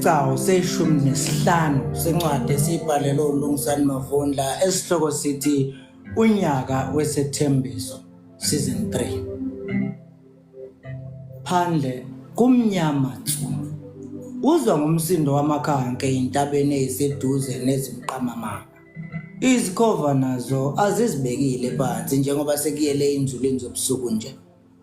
Isigcawu seshumi nesihlanu sencwadi esiyibhalelwe uLungisani Mavundla esihloko sithi Unyaka Wesethembiso Season 3. Phandle kumnyama tsu. Uzwa ngomsindo wamakhanke ey'ntabeni ey'seduze nezimqamamanga. Izikhova nazo azizibekile phansi njengoba sekuyele ey'nzulwini zobusuku nje.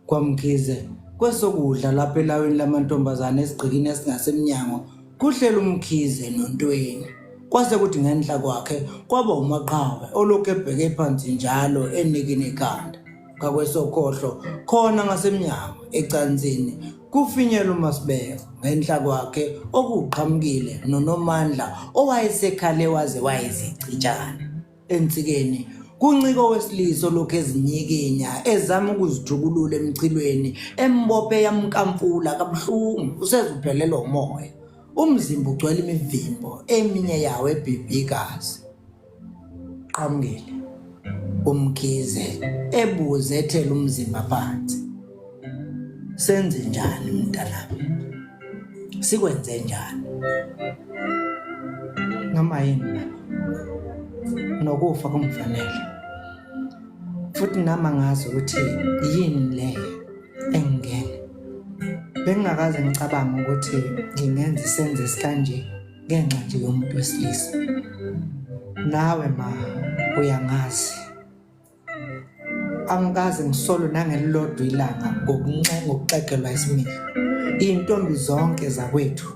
KwaMkhize, kwesokudla lapha elawini lamantombazane esigqikini esingasemnyango kuhleli uMkhize noNtweni. Kwase kuthi ngenhla kwakhe kwaba uMaqhawe olokhu ebheke phansi njalo enikina ikhanda. Ngakwesokhohlo khona ngasemnyango ecansini kufinyela uMasibeko ngenhla kwakhe okuqhamukile noNomandla owayesekhale waze wayizicitshana. Ensikeni kuncika owesilisa olokhu ezinyikinya ezama ukuzithukulula emchilweni embophe yamnkamfula kabuhlungu useze uphelelwa umoya. Umzimba ugcwele imivimbo eminye yawo ebhibhi igazi. Qhamukile uMkhize ebuze ethela umzimba phansi. Senze njani mntanami? Sikwenze njani? Noma yini baba. Nokufa kungifanele. Futhi nami angazi ukuthi yini le engingene. Bengingakaze ngicabange ukuthi ngingenza isenzo esikanje ngenxa nje yomuntu wesilisa. Nawe ma uyangazi. Angikaze ngisolwe nangelilodwa ilanga ngokuncenga ukuxegelwa isimilo. Iy'ntombi zonke zakwethu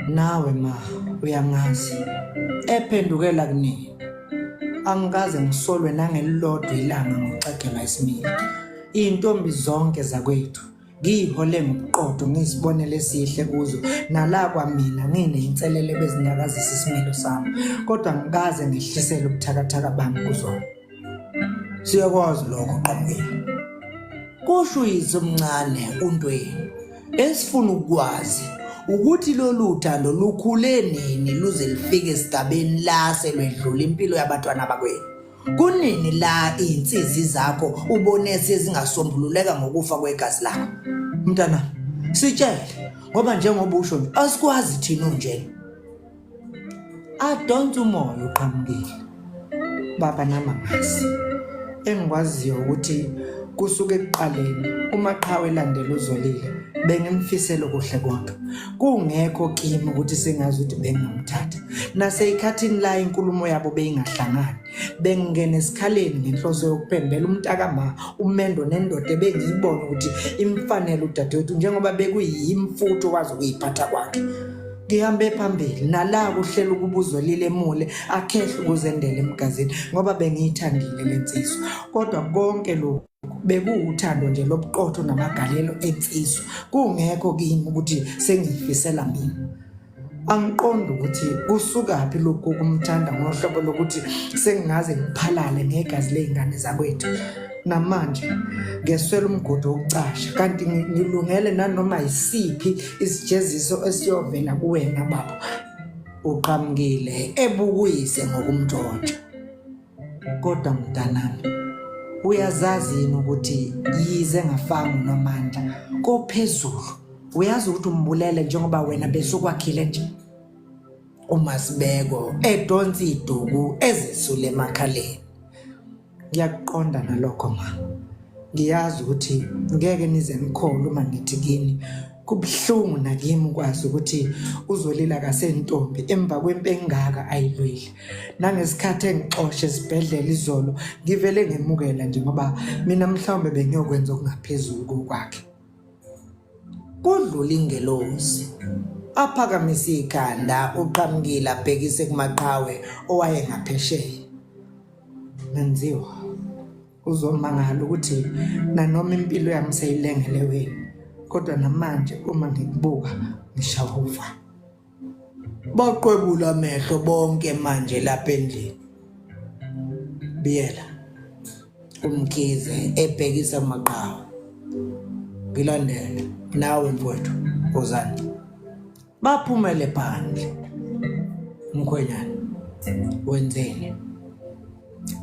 nawe ma uyangazi ephendukela kunina angikaze ngisolwe nangelilodwa ilanga ngokuxegelwa isimilo iy'ntombi zonke zakwethu ngiyihole ngobuqotho ngiyisibonelo esihle kuzo nala kwamina ngineyinselelo ebezinyakazisa isimilo sami kodwa ngikaze ngehlisele ubuthakathaka bami kuzona siyakwazi lokho qhamukile kusho uyise omncane uNtweni esifuna ukukwazi ukuthi lolu thando lukhule nini luze lufike esigabeni la selwedlula impilo yabatwana bakwenu Kunini la izinsizi zakho ubone sezingasombululeka ngokufa kwegazi lakho? Mntana, sitshele ngoba njengoba usho nje asikwazi thina unjena. Adonsa umoya uqhamukile. Baba nama ngazi. Engikwaziyo ukuthi kusuke ekuqaleni uMaqhawe elandela uZolile bengimfisela okuhle kodwa kungekho kimi ukuthi sengazi ukuthi bengingamthatha naseyikhathini la inkulumo yabo beyingahlangani bengingena esikhaleni ngenhloso yokuphembela umntakama umendo nendoda ebengiyibona ukuthi imfanele udadewethu njengoba bekuyimfutho wazi ukuyiphatha kwakhe ngihambe phambili nala kuhlela ukuba uzolile emule akhehle ukuzendela emgazini ngoba bengiyithandile le nsizwa kodwa konke lokhu bekuwuthando nje lobuqotho namagalelo ensizwa kungekho kimi ukuthi sengiyifisela mina angiqondi ukuthi kusukaphi lokhu kumthanda ngohlobo lokuthi sengingaze ngiphalale ngegazi ley'ngane zakwethu namanje ngeswela umgodi wokucasha kanti ngilungele nanoma yisiphi isijeziso esiyovela kuwena baba uqhamukile ebukuyise ngokumntshontsha Kodwa mntanami, uyazazi yini ukuthi yize ngafanga uNomandla kophezulu, uyazi ukuthi umbulele njengoba wena besukwakhile nje. UMasibeko edonsa iduku ezesula emakhaleni. Ngiyakuqonda nalokho ma. Ngiyazi ukuthi ngeke nize nikholwe uma ngithi kini kubuhlungu nakimi ukwazi ukuthi uzolila kasentombi emva kwempi engaka ayilwile. Nangesikhathi engixosha esibhedlela izolo ngivele ngemukela nje ngoba mina mhlawumbe bengiyokwenza okungaphezulu kokwakhe. Kudlula ingelosi. Aphakamise ikhanda uqhamukile abhekise kumaqhawe owayengaphesheya. Menziwa uzomangala ukuthi nanoma impilo yami seyilengele wena kodwa namanje uma ngikubuka ngishawa uvalo. Baqwebula amehlo bonke manje lapha endlini. Biyela. UMkhize ebhekisa kuMaqhawe. Ngilandele nawe mfowethu wozani. Baphumele phandle. Mkhwenyana wenzeni?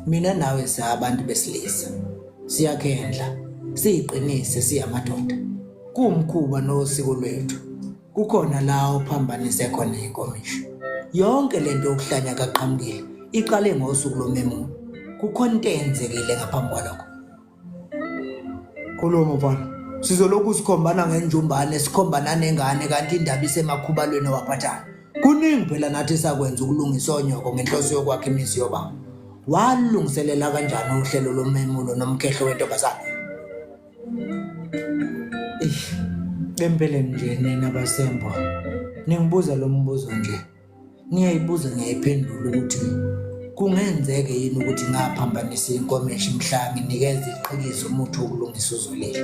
Mina nawe sabantu besilisa. Siyakhendla. Siyiqinise siyamadoda. Kuwumkhuba nosiko lwethu. Kukhona la ophambanise khona inkomishi. Yonke lento yokuhlanya kaqhamukile iqale ngosuku lomemulo. Kukhona into eyenzekile ngaphambi kwalokho. Khuluma mfana. Sizolokhu sikhombana ngenjumbane sikhombana nengane kanti indaba isemakhubalweni owaphathana. Kuningi phela nathi esakwenza ukulungisa onyoko ngenhloso yokwakha imizi yobaba. Walungiselela kanjani uhlelo lomemulo nomkhehlo wentombazane? Eish, empeleni nje nina basembo ningibuza lo mbuzo nje Ngiyayibuza ngiyayiphendula ukuthi kungenzeke yini ukuthi ngaphambanisa inkomishi mhla nginikeza iqhikiza umuthi wokulungisa uzolile.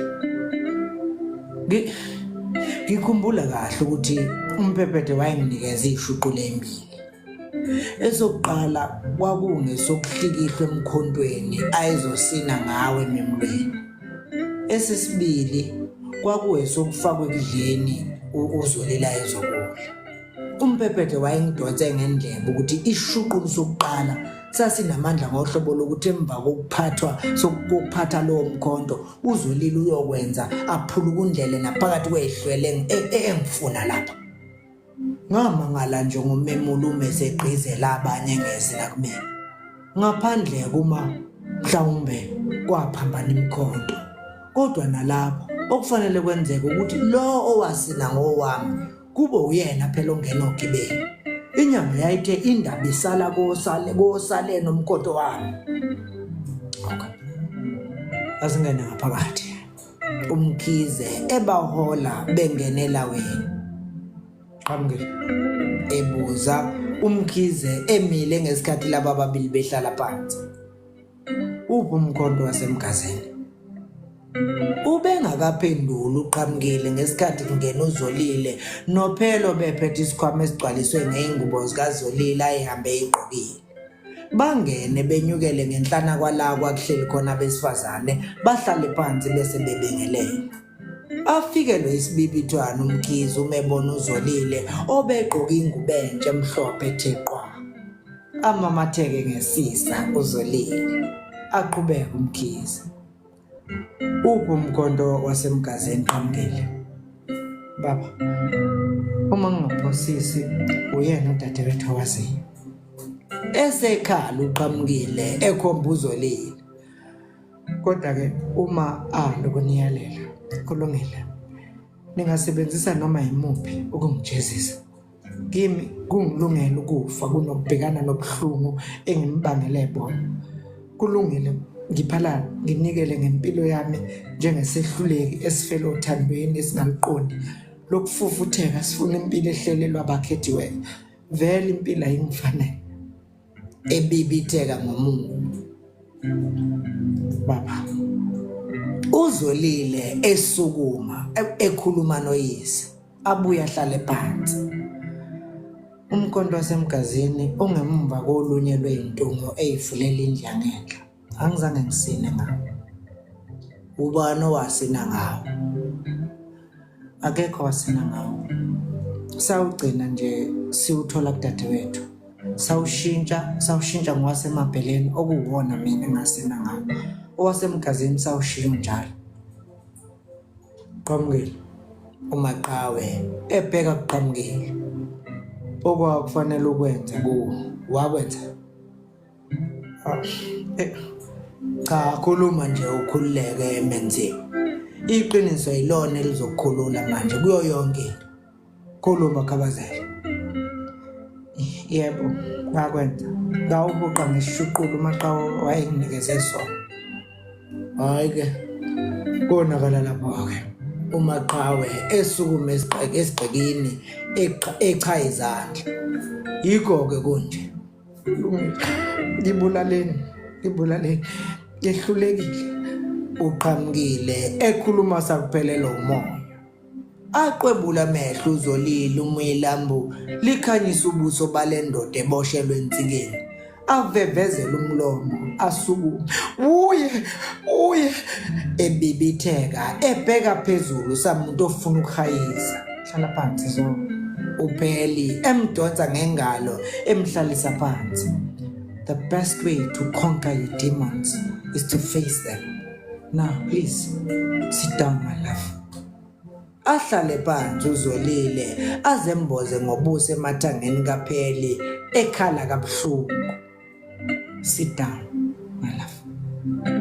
Ngikhumbula kahle ukuthi umphephethe wayenginikeza iy'shuqula ey'mbili. Esokuqala kwakungesokuhlikihlwa emkhontweni ayezosina ngawo ememulweni. Esesibili kwakuwesokufakwa ekudleni uzolile ayezokudla. Umphephethe wayengidonse ngendlebe ukuthi ishuqulu sokuqala sasinamandla ngohlobo lokuthi emva kokuphathwa sokuphatha lowo mkhonto uzolile uyokwenza aphulukundlele naphakathi kwezihlwele engifuna lapha. Ngamangala nje ngomemula uma esegqizela abanye ngezi nakumina. Ngaphandle kuma mhlawumbe kwaphambana imikhonto. Kodwa nalapho okufanele kwenzeke ukuthi lo owasina ngowami Kube uyena phela ongena ogibeni. Inyanga yayithe indaba isala kosale kosale nomkhonto wami. Okay. Asingene ngaphakathi. UMkhize ebahola bengene elawini. Qhamukile. Ebuza uMkhize emile ngesikhathi laba ababili behlala phansi. Uphi umkhonto wasemgazini? Ubengakaphenduli uQhamukile ngesikhathi kungena uZolile noPhelo bephethe isikhwama esigcwaliswe ngey'ngubo zikaZolile ayehambe eyigqokile. Bangene benyukele ngenhlana kwala kwakuhleli khona abesifazane bahlale phansi bese bebingelela. Afikelwe isibibithwane uMkhize uma ebona uZolile obegqoke ingubo entsha emhlophe ethe qwa. Amamatheke ngesisa uZolile. Aqhubeke uMkhize. Uphi umkhonto wasemgazini Qhamukile? Baba, uma ngingaphosisi uyena udadewethu owaziyo. Esekhala uQhamukile ekhomba uZolile. Kodwa-ke uma alo kuniyalela kulungile, ningasebenzisa noma yimuphi ukungijezisa. Kimi kungilungela ukufa kunokubhekana nobuhlungu engimbangele bona. Kulungile ngiphalale nginikele ngempilo yami njengesehluleki esifele othandweni esingaluqondi lokufufutheka sifuna impilo ehlelelwa abakhethiweyo. Vele impilo ayingifanele. Ebibitheka ngomumo. Baba uZolile esukuma ekhuluma noyise. Abuye ahlale phansi. Umkhonto wasemgazini ungemumva kolunye lwey'ntungo ey'fulela indlu yangenhla. Angizange ngisine ngawo. Ubani owasina ngawo? Akekho owasina ngawo. Sawugcina nje siwuthola kudadewethu. Sawushintsha, sawushintsha ngowasemabheleni okuwuwona mina engasina ngawo. Owasemgazini sawushiya unjalo. Qhamukile uMaqhawe ebheka kuqhamukile okwakufanele ukwenze kuwo wakwenza ah, eh, cha khuluma nje ukhululeke menziwa iqiniso yilona elizokukhulula manje kuyo yonke into Khuluma Khabazela. Yebo, ngakwenza. Ngawubuqa ngesishuqulu uMaqawo wayenginikeze sona. Hhayi ke, konakala lapho-ke. UMaqhawe esukuma esigqekini echaya izandla. Yikho-ke kunje. Kulungile. Ngibulaleni, ngibulaleni. Ngehlulekile. Uqhamukile ekhuluma sakuphelelwa umoya. Aqwebula amehlo uZolile uma ilambu likhanyisa ubuso bale ndoda eboshelwe ensikeni. Avevezela umlomo asukume. Uye, uye ebibitheka ebheka phezulu samuntu ofuna ukuhayisa. Hlala phansi Zo. UPheli emdonsa ngengalo emhlalisa phansi. The best way to conquer your demons is to face them. Now please sit down my love. Ahlale phansi uZolile azemboze ngobuso emathangeni kaPheli ekhala kabuhlungu. Sit down my love.